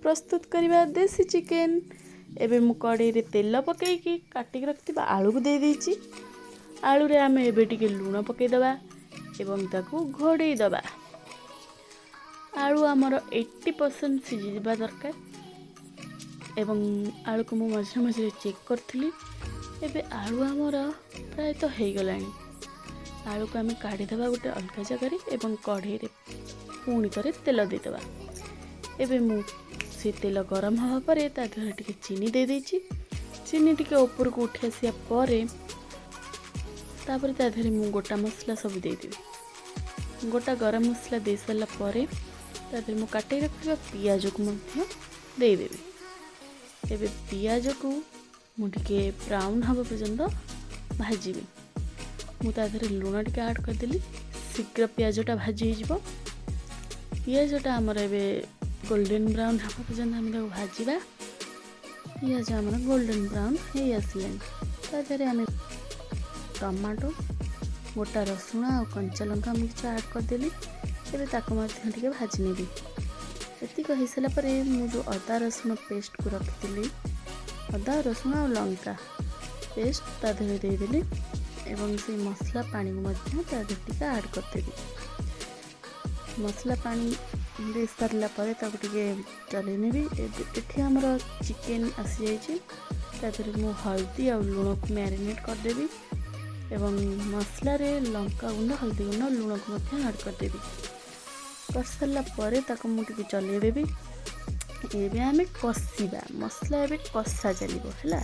ପ୍ରସ୍ତୁତ କରିବା ଦେଶୀ ଚିକେନ୍। ଏବେ ମୁଁ କଢ଼େଇରେ ତେଲ ପକାଇକି କାଟିକି ରଖିଥିବା ଆଳୁକୁ ଦେଇଦେଇଛି। ଆଳୁରେ ଆମେ ଏବେ ଟିକେ ଲୁଣ ପକାଇଦେବା ଏବଂ ତାକୁ ଘୋଡ଼େଇ ଦେବା। ଆଳୁ ଆମର 80% ସିଝିଯିବା ଦରକାର ଏବଂ ଆଳୁକୁ ମୁଁ ମଝିରେ ମଝିରେ ଚେକ୍ କରିଥିଲି। ଏବେ ଆଳୁ ଆମର ପ୍ରାୟତଃ ହେଇଗଲାଣି। ଆଳୁକୁ ଆମେ କାଢ଼ିଦେବା ଗୋଟେ ଅଲଗା ଜାଗାରେ ଏବଂ କଢ଼େଇରେ ପୁଣି ଥରେ ତେଲ ଦେଇଦେବା। ଏବେ ମୁଁ ସେ ତେଲ ଗରମ ହେବା ପରେ ତା ଦେହରେ ଟିକେ ଚିନି ଦେଇଦେଇଛି। ଚିନି ଟିକେ ଉପରକୁ ଉଠି ଆସିବା ପରେ ତାପରେ ତା ଦେହରେ ମୁଁ ଗୋଟା ମସଲା ସବୁ ଦେଇଦେବି। ଗୋଟା ଗରମ ମସଲା ଦେଇସାରିଲା ପରେ ତା ଦେହରେ ମୁଁ କାଟି ରଖିଥିବା ପିଆଜକୁ ମଧ୍ୟ ଦେଇଦେବି। ଏବେ ପିଆଜକୁ ମୁଁ ଟିକେ ବ୍ରାଉନ୍ ହେବା ପର୍ଯ୍ୟନ୍ତ ଭାଜିବି। ମୁଁ ତା ଦେହରେ ଲୁଣ ଟିକେ ଆଡ଼୍ କରିଦେଲି, ଶୀଘ୍ର ପିଆଜଟା ଭାଜି ହେଇଯିବ। ପିଆଜଟା ଆମର ଏବେ ଗୋଲ୍ଡେନ୍ ବ୍ରାଉନ୍ ହେବା ପର୍ଯ୍ୟନ୍ତ ଆମେ ତାକୁ ଭାଜିବା। ପିଆଜ ଆମର ଗୋଲ୍ଡେନ୍ ବ୍ରାଉନ୍ ହେଇ ଆସିଲାଣି। ତା ଦେହରେ ଆମେ ଟମାଟୋ, ଗୋଟା ରସୁଣ ଆଉ କଞ୍ଚା ଲଙ୍କା ମୁଁ କିଛି ଆଡ଼୍ କରିଦେଲି। ଏବେ ତାକୁ ମଧ୍ୟ ଟିକେ ଭାଜି ନେବି। ଏତିକ ହେଇସାରିଲା ପରେ ମୁଁ ଯେଉଁ ଅଦା ରସୁଣ ପେଷ୍ଟକୁ ରଖିଥିଲି, ଅଦା ରସୁଣ ଆଉ ଲଙ୍କା ପେଷ୍ଟ ତା ଦେହରେ ଦେଇଦେଲି ଏବଂ ସେଇ ମସଲା ପାଣିକୁ ମଧ୍ୟ ତା ଦେହରେ ଟିକେ ଆଡ଼୍ କରିଦେବି। ମସଲା ପାଣି ଦେଇ ସାରିଲା ପରେ ତାକୁ ଟିକେ ଚଲେଇ ନେବି। ଏବେ ଏଠି ଆମର ଚିକେନ୍ ଆସିଯାଇଛି। ତା ଦେହରେ ମୁଁ ହଳଦୀ ଆଉ ଲୁଣକୁ ମ୍ୟାରିନେଟ୍ କରିଦେବି ଏବଂ ମସଲାରେ ଲଙ୍କା ଗୁଣ୍ଡ, ହଳଦୀ ଗୁଣ୍ଡ, ଲୁଣକୁ ମଧ୍ୟ ଆଡ଼୍ କରିଦେବି। କରିସାରିଲା ପରେ ତାକୁ ମୁଁ ଟିକେ ଚଲେଇଦେବି। ଏବେ ଆମେ କଷିବା ମସଲା, ଏବେ କଷା ଚାଲିବ। ହେଲା,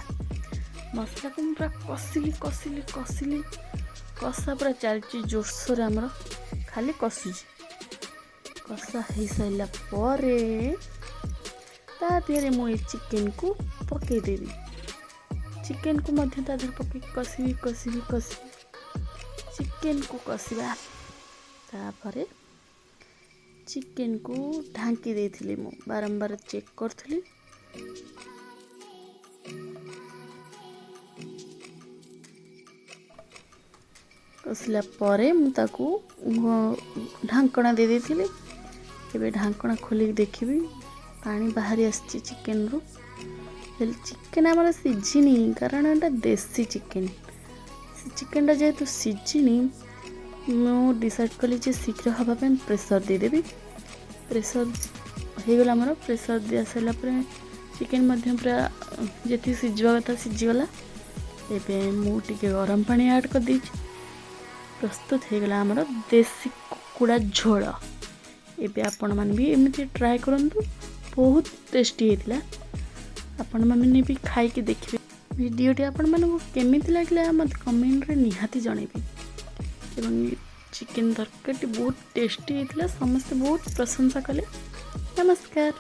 ମସଲାକୁ ମୁଁ ପୁରା କଷିଲି କଷିଲି କଷିଲି, କଷା ପୁରା ଚାଲିଛି ଜୋରସୋରରେ, ଆମର ଖାଲି କଷୁଛି। କଷା ହେଇସାରିଲା ପରେ ତା ଦେହରେ ମୁଁ ଏଇ ଚିକେନକୁ ପକାଇଦେବି। ଚିକେନକୁ ମଧ୍ୟ ତା ଦେହରେ ପକାଇକି କଷିବି କଷିବି କଷିବି, ଚିକେନକୁ କଷିବା। ତାପରେ ଚିକେନକୁ ଢାଙ୍କି ଦେଇଥିଲି, ମୁଁ ବାରମ୍ବାର ଚେକ୍ କରୁଥିଲି। କଷିଲା ପରେ ମୁଁ ତାକୁ ଢାଙ୍କଣା ଦେଇ ଦେଇଥିଲି। ଏବେ ଢାଙ୍କଣା ଖୋଲିକି ଦେଖିବି, ପାଣି ବାହାରି ଆସିଛି ଚିକେନରୁ। ହେଲେ ଚିକେନ୍ ଆମର ସିଝିନି, କାରଣ ଏଇଟା ଦେଶୀ ଚିକେନ୍। ସେ ଚିକେନଟା ଯେହେତୁ ସିଝିନି, ମୁଁ ଡିସାଇଡ଼୍ କଲି ଯେ ଶୀଘ୍ର ହେବା ପାଇଁ ପ୍ରେସର୍ ଦେଇଦେବି। ପ୍ରେସର୍ ହେଇଗଲା ଆମର। ପ୍ରେସର୍ ଦିଆ ସାରିଲା ପରେ ଚିକେନ୍ ମଧ୍ୟ ପୁରା ଯେତିକି ସିଝିବା କଥା ସିଝିଗଲା। ଏବେ ମୁଁ ଟିକେ ଗରମ ପାଣି ଆଡ଼୍ କରିଦେଇଛି। ପ୍ରସ୍ତୁତ ହେଇଗଲା ଆମର ଦେଶୀ କୁକୁଡ଼ା ଝୋଳ। ଏବେ ଆପଣମାନେ ବି ଏମିତି ଟ୍ରାଏ କରନ୍ତୁ, ବହୁତ ଟେଷ୍ଟି ହେଇଥିଲା। ଆପଣମାନେ ବି ଖାଇକି ଦେଖିବେ। ଭିଡ଼ିଓଟି ଆପଣମାନଙ୍କୁ କେମିତି ଲାଗିଲା ମୋତେ କମେଣ୍ଟରେ ନିହାତି ଜଣାଇବେ। ଏବଂ ଚିକେନ୍ ତରକାରୀଟି ବହୁତ ଟେଷ୍ଟି ହେଇଥିଲା, ସମସ୍ତେ ବହୁତ ପ୍ରଶଂସା କଲେ। ନମସ୍କାର।